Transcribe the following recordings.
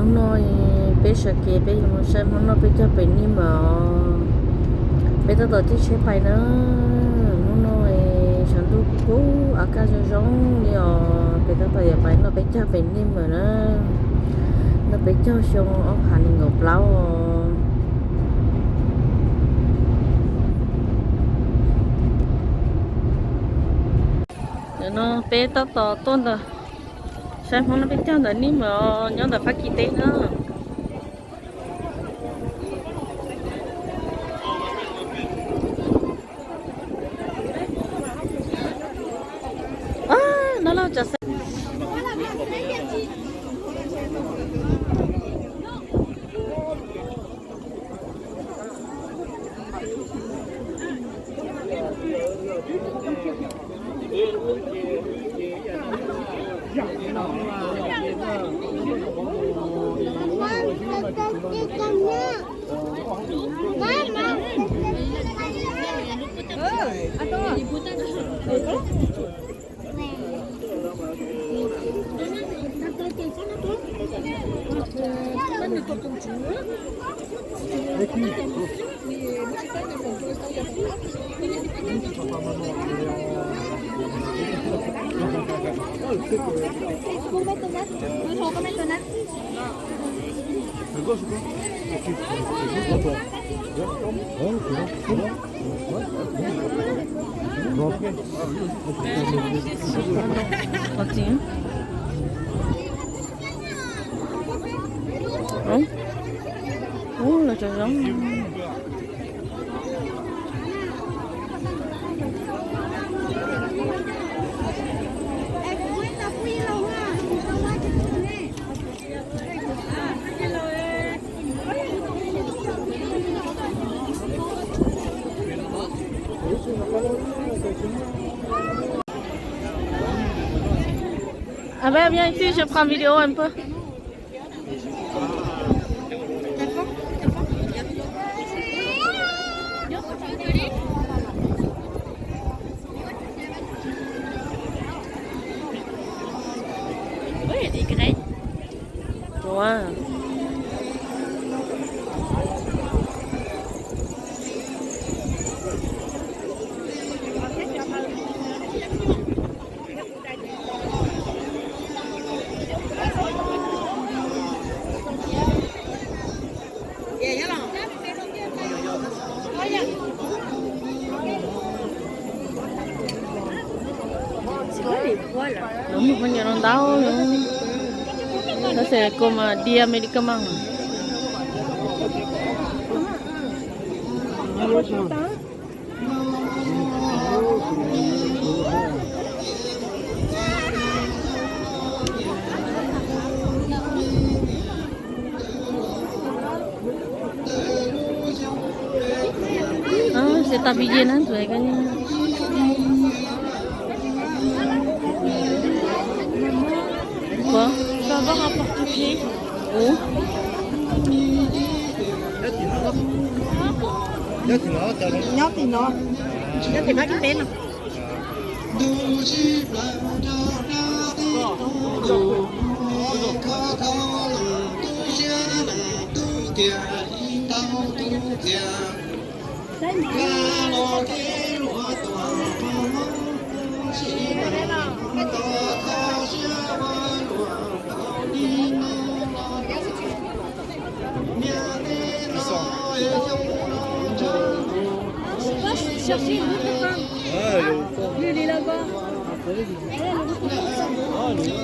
Hnub no peb sawv kev peb yuav mus saib Hmoob noj peb caug pem Nij Mawm os. Peb tab tom caij tsheb pais na. Hnub no tshav ntuj kub kub, a kaj zoo zoo li os. Peb tab tom yuav pais noj peb caug pem Nij Mawm na. Noj peb caug xyoo ob phav nees nkaum plaub os. Nim no peb tab tom tuaj ntawm, saib Hmoob noj peb caug ntawm Nij Mawm os, nyob ntawm Fab Kis teb na. No laj tsa xeeb. Ub, los tso zoo. Ah ben, viens ici, je prends vidéo un peu. Ua. Lawv muag phooj ywg no ntau, no se como diez American mas. Ces tau pib yej na tus ko. Ça va, un porte-clés. Ub. Nyob tim no, nyob tim no ib peb no.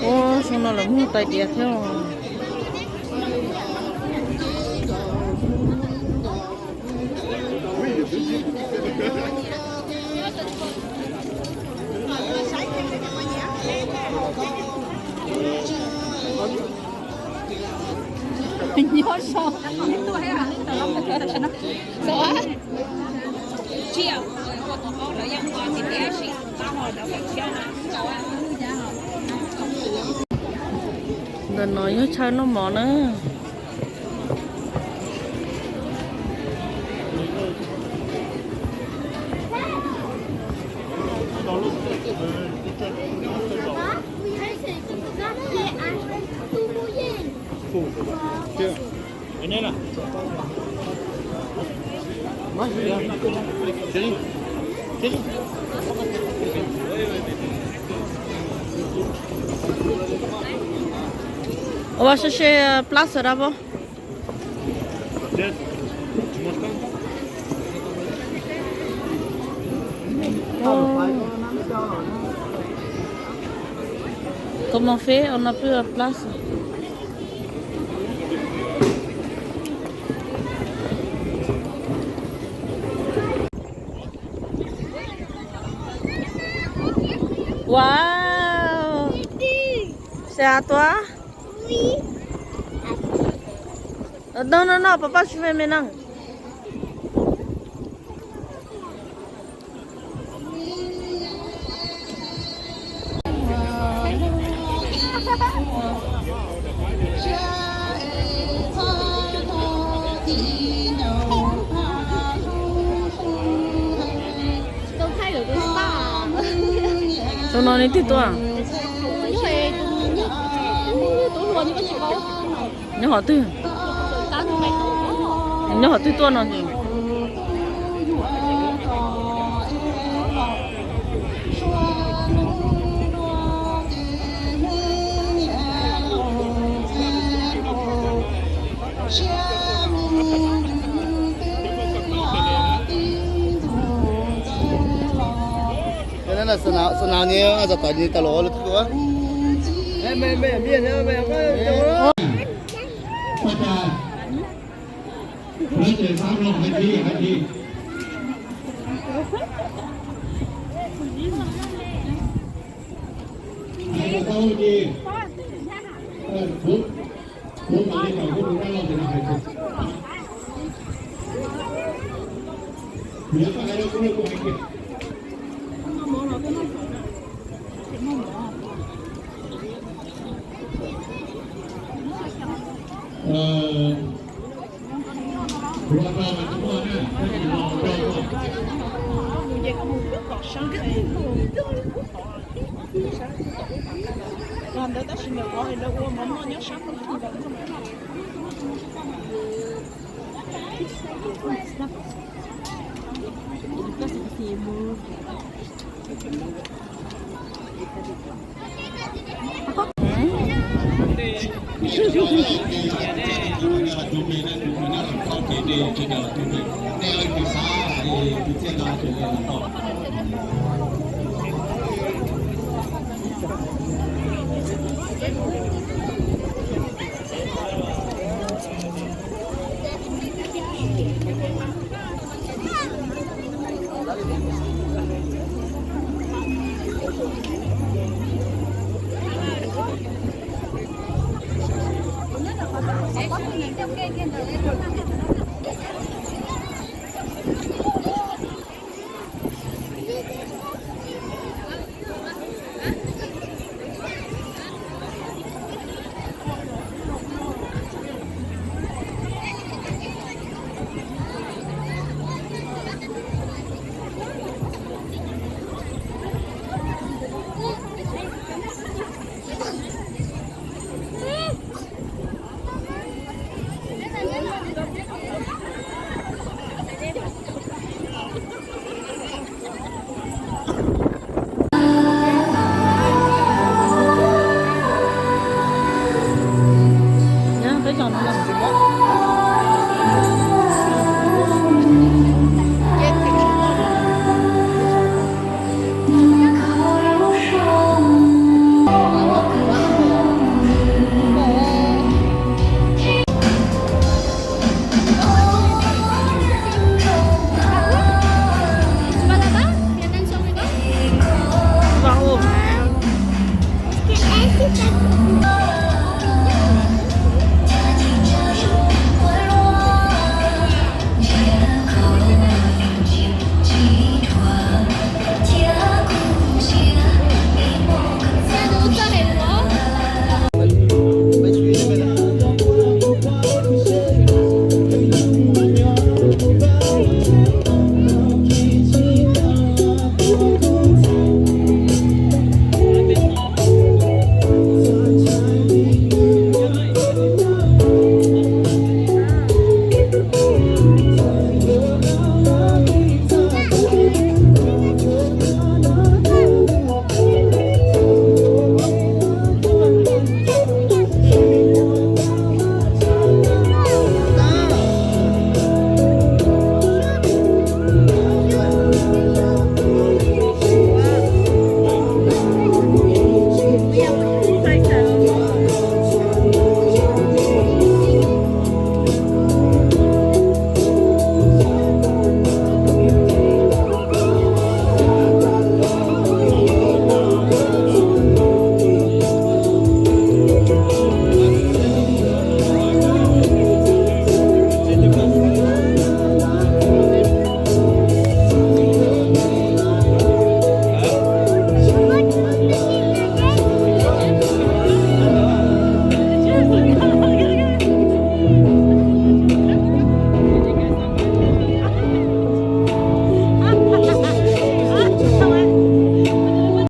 Ua, xyoo no lawv muag tais diav thiab. Nyob zoo. Ntawm no yog chaw noj mov na. Ua se se plaza da vos. Como fue una plaza. Wow. Xyov tua. No, no, no, papá tsis ve me neeg. Tus no nws twg tuaj? Nyob qhov twg? Nyob qhov twg tuaj no? Xa nas ni, tau tom ni tau los lawm. Nyob peb zos no los